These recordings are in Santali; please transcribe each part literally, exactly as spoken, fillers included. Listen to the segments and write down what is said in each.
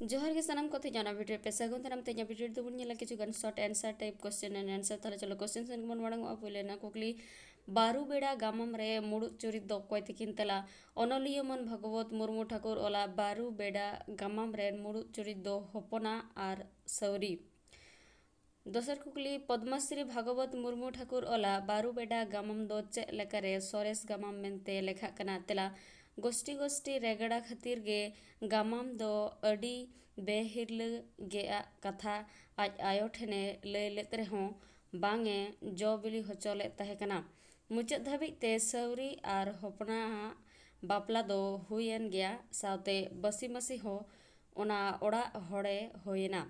ᱡᱚᱦᱟᱨ ᱜᱮ ᱥᱟᱱᱟᱢ ᱠᱚ, ᱛᱮᱦᱮᱧ ᱚᱱᱟ ᱵᱷᱤᱰᱤᱭᱳ ᱨᱮ ᱯᱮ ᱥᱟᱹᱜᱩᱱ ᱫᱟᱨᱟᱢ᱾ ᱛᱮᱦᱮᱧᱟᱜ ᱵᱷᱤᱰᱤᱭᱳ ᱨᱮᱫᱚ ᱵᱚᱱ ᱧᱮᱞᱟ ᱠᱤᱪᱷᱩ ᱜᱟᱱ short answer type question and answer᱾ ᱛᱟᱦᱞᱮ ᱪᱚᱞᱚ question ᱥᱮᱱ ᱜᱮᱵᱚᱱ ᱢᱟᱲᱟᱝᱚᱜᱼᱟ᱾ ᱯᱳᱭᱞᱳ ᱨᱮᱱᱟᱜ ᱠᱩᱠᱞᱤ, ᱵᱟᱹᱨᱩ ᱵᱮᱲᱟ ᱜᱟᱢᱟᱢ ᱨᱮ ᱢᱩᱲᱩᱫ ᱪᱩᱨᱤᱛ ᱫᱚ ᱚᱠᱚᱭ ᱛᱟᱹᱠᱤᱱ? ᱛᱮᱞᱟ, ᱚᱱᱚᱞᱤᱭᱟᱹ ᱢᱟᱹᱱ ᱵᱷᱟᱜᱚᱵᱚᱛ ᱢᱩᱨᱢᱩ ᱴᱷᱟᱹᱠᱩᱨ ᱚᱞᱟ ᱵᱟᱹᱨᱩ ᱵᱮᱲᱟ ᱜᱟᱢᱟᱢ ᱨᱮᱱ ᱢᱩᱲᱩᱫ ᱪᱩᱨᱤᱛ ᱫᱚ ᱦᱚᱯᱚᱱᱟ ᱟᱨ ᱥᱟᱹᱣᱨᱤ᱾ ᱫᱚᱥᱟᱨ ᱠᱩᱠᱞᱤ, ᱯᱚᱫᱽᱢᱚᱥᱨᱤ ᱵᱷᱟᱜᱚᱵᱚᱛ ᱢᱩᱨᱢᱩ ᱴᱷᱟᱹᱠᱩᱨ ᱚᱞᱟ ᱵᱟᱹᱨᱩ ᱵᱮᱰᱟ ᱜᱟᱢᱟᱢ ᱫᱚ ᱪᱮᱫ ᱞᱮᱠᱟᱨᱮ ᱥᱚᱨᱮᱥ ᱜᱟᱢᱟᱢ ᱢᱮᱱᱛᱮ ᱞᱮᱠᱷᱟᱜ ᱠᱟᱱᱟ? ᱛᱮᱞᱟ, ᱜᱳᱥᱴᱤ ᱜᱳᱥᱴᱤ ᱨᱮᱜᱽᱲᱟ ᱠᱷᱟᱹᱛᱤᱨ ᱜᱮ ᱜᱟᱢᱟᱢ ᱫᱚ ᱟᱹᱰᱤ ᱵᱮᱦᱤᱨᱞᱟᱹ ᱜᱮᱭᱟᱜ ᱠᱟᱛᱷᱟ ᱟᱡ ᱟᱭᱳ ᱴᱷᱮᱱᱮ ᱞᱟᱹᱭ ᱞᱮᱫ ᱨᱮᱦᱚᱸ ᱵᱟᱝ ᱮ ᱡᱚ ᱵᱤᱞᱤ ᱦᱚᱪᱚ ᱞᱮᱫ ᱛᱟᱦᱮᱸ ᱠᱟᱱᱟ᱾ ᱢᱩᱪᱟᱹᱫ ᱫᱷᱟᱹᱵᱤᱡ ᱛᱮ ᱥᱟᱹᱣᱨᱤ ᱟᱨ ᱦᱚᱯᱚᱱᱟᱜ ᱵᱟᱯᱞᱟ ᱫᱚ ᱦᱩᱭᱮᱱ ᱜᱮᱭᱟ, ᱥᱟᱶᱛᱮ ᱵᱟᱹᱥᱤ ᱢᱟᱹᱥᱤ ᱦᱚᱸ ᱚᱱᱟ ᱚᱲᱟᱜ ᱦᱚᱲᱮ ᱦᱩᱭᱮᱱᱟ᱾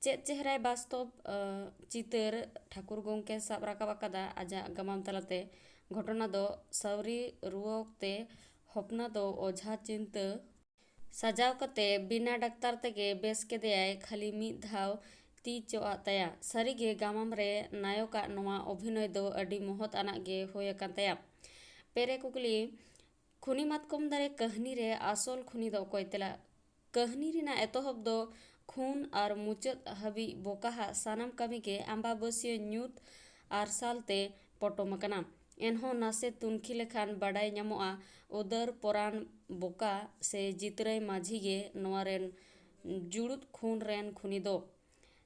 ᱪᱮᱫ ᱪᱮᱦᱨᱟᱭ ᱵᱟᱥᱛᱚᱵ, ᱟᱸ, ᱪᱤᱛᱟᱹᱨ ᱴᱷᱟᱹᱠᱩᱨ ᱜᱚᱢᱠᱮ ᱥᱟᱵ ᱨᱟᱠᱟᱵ ᱟᱠᱟᱫᱟ ᱟᱡᱟᱜ ᱜᱟᱢᱟᱢ ᱛᱟᱞᱟᱛᱮ᱾ ᱜᱷᱚᱴᱚᱱᱟ ᱫᱚ ᱥᱟᱹᱣᱨᱤ ᱨᱩᱣᱟᱹ ᱚᱠᱛᱮ ᱦᱚᱯᱱᱟ ᱫᱚ ᱚᱡᱷᱟ ᱪᱤᱱᱛᱟᱹ ᱥᱟᱡᱟᱣ ᱠᱟᱛᱮ ᱵᱤᱱᱟ ᱰᱟᱠᱛᱟᱨ ᱛᱮᱜᱮ ᱵᱮᱥ ᱠᱮᱫᱮᱭᱟᱭ, ᱠᱷᱟᱹᱞᱤ ᱢᱤᱫ ᱫᱷᱟᱣ ᱛᱤ ᱪᱚᱜ ᱟᱜ ᱛᱟᱭᱟ᱾ ᱥᱟᱹᱨᱤᱜᱮ ᱜᱟᱢᱟᱢ ᱨᱮ ᱱᱟᱭᱚᱠᱟᱜ ᱱᱚᱣᱟ ᱚᱵᱷᱤᱱᱚᱭ ᱫᱚ ᱟᱹᱰᱤ ᱢᱚᱦᱚᱛ ᱟᱱᱟᱜ ᱜᱮ ᱦᱩᱭ ᱟᱠᱟᱱ ᱛᱟᱭᱟ᱾ ᱯᱮᱨᱮ ᱠᱩᱠᱞᱤ, ᱠᱷᱩᱱᱤ ᱢᱟᱛᱠᱚᱢ ᱫᱟᱨᱮ ᱠᱟᱹᱦᱱᱤ ᱨᱮ ᱟᱥᱚᱞ ᱠᱷᱩᱱᱤ ᱫᱚ ᱚᱠᱚᱭ? ᱛᱮᱞᱟ, ᱠᱟᱹᱦᱱᱤ ᱨᱮᱱᱟᱜ ᱮᱛᱚᱦᱚᱵ ᱫᱚ ᱠᱷᱩᱱ ᱟᱨ ᱢᱩᱪᱟᱹᱫ ᱦᱟᱹᱵᱤᱡ ᱵᱚᱠᱟᱦᱟᱜ ᱥᱟᱱᱟᱢ ᱠᱟᱹᱢᱤ ᱜᱮ ᱟᱢᱵᱟᱵᱟᱹᱥᱭᱟᱹ ᱧᱩᱛ ᱟᱨᱥᱟᱞ ᱛᱮ ᱯᱚᱴᱚᱢ ᱟᱠᱟᱱᱟ᱾ ᱮᱱᱦᱚᱸ ᱱᱟᱥᱮ ᱛᱩᱱᱠᱷᱤ ᱞᱮᱠᱷᱟᱱ ᱵᱟᱰᱟᱭ ᱧᱟᱢᱚᱜᱼᱟ, ᱩᱫᱟᱹᱨ ᱯᱚᱨᱟᱱ ᱵᱚᱠᱟ ᱥᱮ ᱡᱤᱛᱨᱟᱹᱭ ᱢᱟᱹᱡᱷᱤ ᱜᱮ ᱱᱚᱣᱟ ᱨᱮᱱ ᱡᱩᱲᱩᱫ ᱠᱷᱩᱱ ᱨᱮᱱ ᱠᱷᱩᱱᱤ ᱫᱚ᱾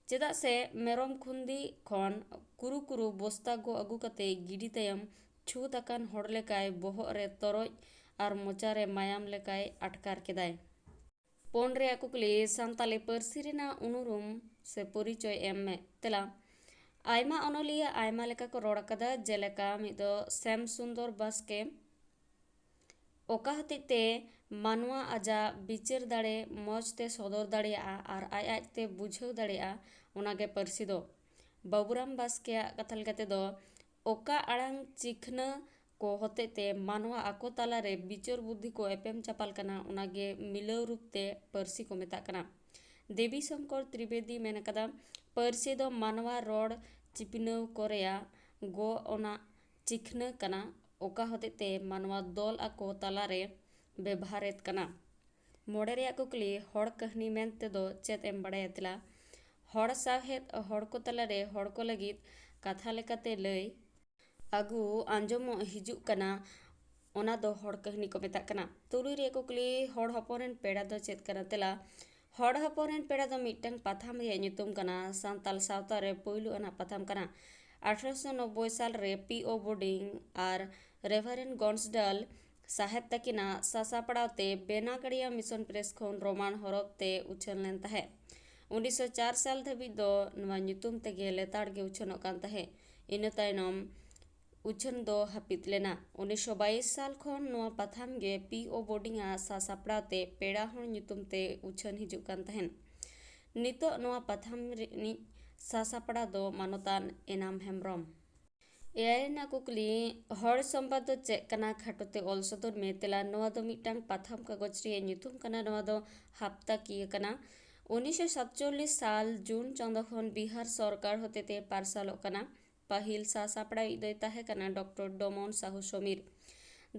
ᱪᱮᱫᱟᱜ ᱥᱮ ᱢᱮᱨᱚᱢ ᱠᱷᱩᱱᱫᱤ ᱠᱷᱚᱱ ᱠᱩᱨᱩ ᱠᱩᱨᱩ ᱵᱚᱥᱛᱟ ᱜᱚ ᱟᱹᱜᱩ ᱠᱟᱛᱮ ᱜᱤᱰᱤ ᱛᱟᱭᱚᱢ ᱪᱷᱩᱛ ᱟᱠᱟᱱ ᱦᱚᱲ ᱞᱮᱠᱟᱭ ᱵᱚᱦᱚᱜ ᱨᱮ ᱛᱚᱨᱚᱡ ᱟᱨ ᱢᱚᱪᱟ ᱨᱮ ᱢᱟᱭᱟᱢ ᱞᱮᱠᱟᱭ ᱟᱴᱠᱟᱨ ᱠᱮᱫᱟᱭ᱾ ᱯᱩᱱ ᱨᱮᱭᱟᱜ ᱠᱩᱠᱞᱤ, ᱥᱟᱱᱛᱟᱞᱤ ᱯᱟᱹᱨᱥᱤ ᱨᱮᱱᱟᱜ ᱩᱱᱩᱨᱩᱢ ᱥᱮ ᱯᱚᱨᱤᱪᱚᱭ ᱮᱢ ᱢᱮ᱾ ᱛᱮᱞᱟ, ᱟᱭᱢᱟ ᱚᱱᱚᱞᱤᱭᱟᱹ ᱟᱭᱢᱟ ᱞᱮᱠᱟ ᱠᱚ ᱨᱚᱲ ᱟᱠᱟᱫᱟ, ᱡᱮᱞᱮᱠᱟ ᱢᱤᱫ ᱫᱚ ᱥᱮᱢ ᱥᱩᱱᱫᱚᱨ ᱵᱟᱥᱠᱮ, ᱚᱠᱟ ᱦᱚᱛᱮᱡ ᱛᱮ ᱢᱟᱱᱣᱟ ᱟᱡᱟᱜ ᱵᱤᱪᱟᱹᱨ ᱫᱟᱲᱮ ᱢᱚᱡᱽ ᱛᱮ ᱥᱚᱫᱚᱨ ᱫᱟᱲᱮᱭᱟᱜᱼᱟ ᱟᱨ ᱟᱡ ᱟᱡᱛᱮ ᱵᱩᱡᱷᱟᱹᱣ ᱫᱟᱲᱮᱭᱟᱜᱼᱟ, ᱚᱱᱟᱜᱮ ᱯᱟᱹᱨᱥᱤ ᱫᱚ᱾ ᱵᱟᱹᱵᱩᱨᱟᱢ ᱵᱟᱥᱠᱮᱭᱟᱜ ᱠᱟᱛᱷᱟ ᱞᱮᱠᱟ ᱛᱮᱫᱚ, ᱚᱠᱟ ᱟᱲᱟᱝ ᱪᱤᱠᱷᱱᱟᱹ ᱠᱚ ᱦᱚᱛᱮᱡ ᱛᱮ ᱢᱟᱱᱣᱟ ᱟᱠᱚ ᱛᱟᱞᱟᱨᱮ ᱵᱤᱪᱟᱹᱨ ᱵᱩᱫᱽᱫᱷᱤ ᱠᱚ ᱮᱯᱮᱢ ᱪᱟᱯᱟᱞ ᱠᱟᱱᱟ, ᱚᱱᱟᱜᱮ ᱢᱤᱞᱟᱹᱣ ᱨᱩᱯ ᱛᱮ ᱯᱟᱹᱨᱥᱤ ᱠᱚ ᱢᱮᱛᱟᱜ ᱠᱟᱱᱟ᱾ ᱫᱮᱵᱤ ᱥᱚᱝᱠᱚᱨ ᱛᱨᱤᱵᱮᱫᱤ ᱢᱮᱱ ᱟᱠᱟᱫᱟ, ᱯᱟᱹᱨᱥᱤ ᱫᱚ ᱢᱟᱱᱣᱟ ᱨᱚᱲ ᱪᱤᱯᱱᱟᱹᱣ ᱠᱚ ᱨᱮᱭᱟᱜ ᱜᱚ ᱚᱱᱟ ᱪᱤᱠᱷᱱᱟᱹ ᱠᱟᱱᱟ, ᱚᱠᱟ ᱦᱚᱛᱮᱡ ᱛᱮ ᱢᱟᱱᱣᱟ ᱫᱚᱞ ᱟᱠᱚ ᱛᱟᱞᱟᱨᱮ ᱵᱮᱵᱷᱟᱨᱮᱫ ᱠᱟᱱᱟ᱾ ᱢᱚᱬᱮ ᱨᱮᱭᱟᱜ ᱠᱩᱠᱞᱤ, ᱦᱚᱲ ᱠᱟᱹᱦᱱᱤ ᱢᱮᱱ ᱛᱮᱫᱚ ᱪᱮᱫ ᱮᱢ ᱵᱟᱲᱟᱭᱟ? ᱛᱮᱞᱟ, ᱦᱚᱲ ᱥᱟᱶᱦᱮᱫ ᱦᱚᱲ ᱠᱚ ᱛᱟᱞᱟᱨᱮ ᱦᱚᱲ ᱠᱚ ᱞᱟᱹᱜᱤᱫ ᱠᱟᱛᱷᱟ ᱞᱮᱠᱟᱛᱮ ᱞᱟᱹᱭ ᱟᱹᱜᱩ ᱟᱸᱡᱚᱢᱚᱜ ᱦᱤᱡᱩᱜ ᱠᱟᱱᱟ, ᱚᱱᱟ ᱫᱚ ᱦᱚᱲ ᱠᱟᱹᱦᱱᱤ ᱠᱚ ᱢᱮᱛᱟᱜ ᱠᱟᱱᱟ᱾ ᱛᱩᱨᱩᱭ ᱨᱮᱭᱟᱜ ᱠᱩᱠᱞᱤ, ᱦᱚᱲ ᱦᱚᱯᱚᱱ ᱨᱮᱱ ᱯᱮᱲᱟ ᱫᱚ ᱪᱮᱫ ᱠᱟᱱᱟ? ᱛᱮᱞᱟ, ᱦᱚᱲ ᱦᱚᱯᱚᱱ ᱨᱮᱱ ᱯᱮᱲᱟ ᱫᱚ ᱢᱤᱫᱴᱟᱝ ᱯᱟᱛᱷᱟᱢ ᱨᱮᱭᱟᱜ ᱧᱩᱛᱩᱢ ᱠᱟᱱᱟ᱾ ᱥᱟᱱᱛᱟᱞ ᱥᱟᱶᱛᱟ ᱨᱮ ᱯᱩᱭᱞᱩ ᱟᱱᱟᱜ ᱯᱟᱛᱷᱟᱢ ᱠᱟᱱᱟ᱾ ᱟᱴᱷᱨᱚᱥᱚ ᱱᱚᱵᱵᱳᱭ ᱥᱟᱞ ᱨᱮ ᱯᱤ ᱳ ᱵᱳᱰᱤᱝ ᱟᱨ ᱨᱮᱵᱷᱟᱨᱮᱱᱰ ᱜᱚᱱᱥᱰᱟᱞ ᱥᱟᱦᱮᱵᱽ ᱛᱟᱹᱠᱤᱱᱟᱜ ᱥᱟᱥᱟᱯᱲᱟᱣ ᱛᱮ ᱵᱮᱱᱟᱜᱟᱲᱤᱭᱟ ᱢᱤᱥᱚᱱ ᱯᱨᱮᱥ ᱠᱷᱚᱱ ᱨᱳᱢᱟᱱ ᱦᱚᱨᱚᱯ ᱛᱮ ᱩᱪᱷᱟᱹᱱ ᱞᱮᱱ ᱛᱟᱦᱮᱸᱫ᱾ ᱩᱱᱤᱥᱥᱚ ᱪᱟᱨ ᱥᱟᱞ ᱫᱷᱟᱹᱵᱤᱡ ᱫᱚ ᱱᱚᱣᱟ ᱧᱩᱛᱩᱢ ᱛᱮᱜᱮ ᱞᱮᱛᱟᱲ ᱜᱮ ᱩᱪᱷᱟᱹᱱᱚᱜ ᱠᱟᱱ ᱛᱟᱦᱮᱸᱫ᱾ ᱤᱱᱟᱹ ᱛᱟᱭᱱᱚᱢ ᱩᱪᱷᱟᱹᱱ ᱫᱚ ᱦᱟᱹᱯᱤᱫ ᱞᱮᱱᱟ᱾ ᱩᱱᱤᱥᱥᱚ ᱵᱟᱭᱤᱥ ᱥᱟᱞ ᱠᱷᱚᱱ ᱱᱚᱣᱟ ᱯᱟᱛᱷᱟᱢ ᱜᱮ ᱯᱤ ᱳ ᱵᱳᱰᱤᱝ ᱟᱜ ᱥᱟᱥᱟᱯᱲᱟᱣ ᱛᱮ ᱯᱮᱲᱟ ᱦᱚᱲ ᱧᱩᱛᱩᱢ ᱛᱮ ᱩᱪᱷᱟᱹᱱ ᱦᱤᱡᱩᱜ ᱠᱟᱱ ᱛᱟᱦᱮᱸᱱ᱾ ᱱᱤᱛᱚᱜ ᱱᱚᱣᱟ ᱯᱟᱛᱷᱟᱢ ᱨᱤᱱᱤᱡ ᱥᱟᱥᱟᱯᱲᱟᱣ ᱫᱚ ᱢᱟᱱᱚᱛᱟᱱ ᱮᱱᱟᱢ ᱦᱮᱢᱵᱽᱨᱚᱢ᱾ ᱮᱭᱟᱭ ᱨᱮᱱᱟᱜ ᱠᱩᱠᱞᱤ, ᱦᱚᱲ ᱥᱚᱢᱵᱟᱫ ᱫᱚ ᱪᱮᱫ ᱠᱟᱱᱟ? ᱠᱷᱟᱴᱚ ᱛᱮ ᱚᱞ ᱥᱚᱫᱚᱨ ᱢᱮ᱾ ᱛᱮᱞᱟ, ᱱᱚᱣᱟ ᱫᱚ ᱢᱤᱫᱴᱟᱝ ᱯᱟᱛᱷᱟᱢ ᱠᱟᱜᱚᱡᱽ ᱨᱮᱭᱟᱜ ᱧᱩᱛᱩᱢ ᱠᱟᱱᱟ᱾ ᱱᱚᱣᱟ ᱫᱚ ᱦᱟᱯᱛᱟᱠᱤᱭᱟᱹ ᱠᱟᱱᱟ᱾ ᱩᱱᱤᱥᱥᱚ ᱥᱟᱛᱪᱚᱞᱞᱤᱥ ᱥᱟᱞ ᱡᱩᱱ ᱪᱟᱸᱫᱚ ᱠᱷᱚᱱ ᱵᱤᱦᱟᱨ ᱥᱚᱨᱠᱟᱨ ᱦᱚᱛᱮᱛᱮ ᱯᱟᱨᱥᱟᱞᱚᱜ ᱠᱟᱱᱟ᱾ ᱯᱟᱹᱦᱤᱞ ᱥᱟᱥᱟᱯᱲᱟᱣᱤᱡ ᱫᱚᱭ ᱛᱟᱦᱮᱸ ᱠᱟᱱᱟ ᱰᱚᱠᱴᱚᱨ ᱰᱚᱢᱚᱱ ᱥᱟᱦᱩ ᱥᱚᱢᱤᱨ᱾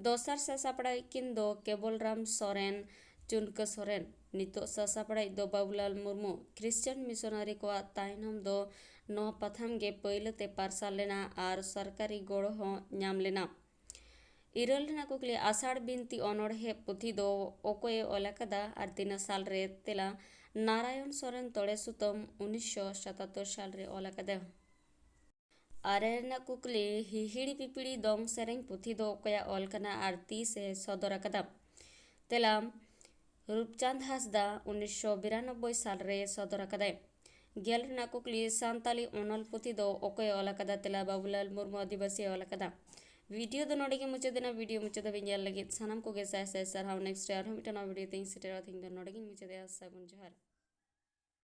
ᱫᱚᱥᱟᱨ ᱥᱟᱥᱟᱯᱲᱟᱣᱤᱡ ᱠᱤᱱ ᱫᱚ ᱠᱮᱵᱚᱞᱨᱟᱢ ᱥᱚᱨᱮᱱ, ᱪᱩᱱᱠᱟᱹ ᱥᱚᱨᱮᱱ᱾ ᱱᱤᱛᱚᱜ ᱥᱟᱥᱟᱯᱲᱟᱣᱤᱡ ᱫᱚ ᱵᱟᱵᱩᱞᱟᱞ ᱢᱩᱨᱢᱩ᱾ ᱠᱷᱨᱤᱥᱪᱟᱱ ᱢᱤᱥᱚᱱᱟᱨᱤ ᱠᱚᱣᱟᱜ ᱛᱟᱭᱱᱚᱢ ᱫᱚ ᱱᱚᱣᱟ ᱯᱟᱛᱷᱟᱢ ᱜᱮ ᱯᱟᱹᱭᱞᱟᱹ ᱛᱮ ᱯᱟᱨᱥᱟᱞ ᱞᱮᱱᱟ ᱟᱨ ᱥᱚᱨᱠᱟᱨᱤ ᱜᱚᱲᱚ ᱦᱚᱸ ᱧᱟᱢ ᱞᱮᱱᱟ᱾ ᱤᱨᱟᱹᱞ ᱨᱮᱱᱟᱜ ᱠᱩᱠᱞᱤ, ᱟᱥᱟᱲ ᱵᱤᱱᱛᱤ ᱚᱱᱚᱬᱦᱮ ᱯᱩᱛᱷᱤ ᱫᱚ ᱚᱠᱚᱭᱮ ᱚᱞ ᱟᱠᱟᱫᱟ ᱟᱨ ᱛᱤᱱᱟᱹᱜ ᱥᱟᱞ ᱨᱮ? ᱛᱮᱞᱟ, ᱱᱟᱨᱟᱭᱚᱱ ᱥᱚᱨᱮᱱ ᱛᱚᱲᱮ ᱥᱩᱛᱟᱹᱢ, ᱩᱱᱤᱥᱥᱚ ᱥᱟᱛᱟᱛᱛᱳᱨ ᱥᱟᱞ ᱨᱮ ᱚᱞ ᱟᱠᱟᱫᱟ᱾ ᱟᱨᱮ ᱨᱮᱱᱟᱜ ᱠᱩᱠᱞᱤ, ᱦᱤᱦᱤᱲᱤ ᱯᱤᱯᱤᱲᱤ ᱫᱚᱝ ᱥᱮᱨᱮᱧ ᱯᱩᱛᱷᱤ ᱫᱚ ᱚᱠᱚᱭᱟᱜ ᱚᱞ ᱠᱟᱱᱟ ᱟᱨ ᱛᱤᱥ ᱮ ᱥᱚᱫᱚᱨ ᱟᱠᱟᱫᱟ? ᱛᱮᱞᱟ, ᱨᱩᱯᱪᱟᱸᱫᱽ ᱦᱟᱸᱥᱫᱟ, ᱩᱱᱤᱥᱥᱚ ᱵᱤᱨᱟᱱᱚᱵᱵᱳᱭ ᱥᱟᱞ ᱨᱮ ᱥᱚᱫᱚᱨ ᱟᱠᱟᱫᱟᱭ᱾ ᱜᱮᱞ ᱨᱮᱱᱟᱜ ᱠᱩᱠᱞᱤ, ᱥᱟᱱᱛᱟᱞᱤ ᱚᱱᱚᱞ ᱯᱩᱛᱷᱤ ᱫᱚ ᱚᱠᱚᱭᱮ ᱚᱞ ᱟᱠᱟᱫᱟ? ᱛᱮᱞᱟ, ᱵᱟᱵᱩᱞᱟᱞ ᱢᱩᱨᱢᱩ ᱟᱹᱫᱤᱵᱟᱹᱥᱤᱭ ᱚᱞ ᱟᱠᱟᱫᱟ᱾ ᱵᱷᱤᱰᱤᱭᱳ ᱫᱚ ᱱᱚᱰᱮ ᱜᱮ ᱢᱩᱪᱟᱹᱫ ᱮᱱᱟ᱾ ᱵᱷᱤᱰᱤᱭᱳ ᱢᱩᱪᱟᱹᱫ ᱫᱷᱟᱹᱵᱤᱡ ᱧᱮᱞ ᱞᱟᱹᱜᱤᱫ ᱥᱟᱱᱟᱢ ᱠᱚᱜᱮ ᱥᱟᱭ ᱥᱟᱭ ᱥᱟᱨᱦᱟᱣ᱾ ᱱᱮᱠᱥᱴ ᱨᱮ ᱟᱨᱦᱚᱸ ᱢᱤᱫᱴᱟᱝ ᱱᱟᱣᱟ ᱵᱷᱤᱰᱤᱭᱳ ᱛᱮᱧ ᱥᱮᱴᱮᱨᱚᱜᱼᱟ᱾ ᱛᱮᱦᱮᱧ ᱫᱚ ᱱᱚᱰᱮ ᱜᱮᱧ ᱢᱩᱪᱟᱹᱫᱮᱜᱼᱟ᱾ ᱥᱟᱹᱜᱩᱱ ᱡᱚᱦᱟᱨ᱾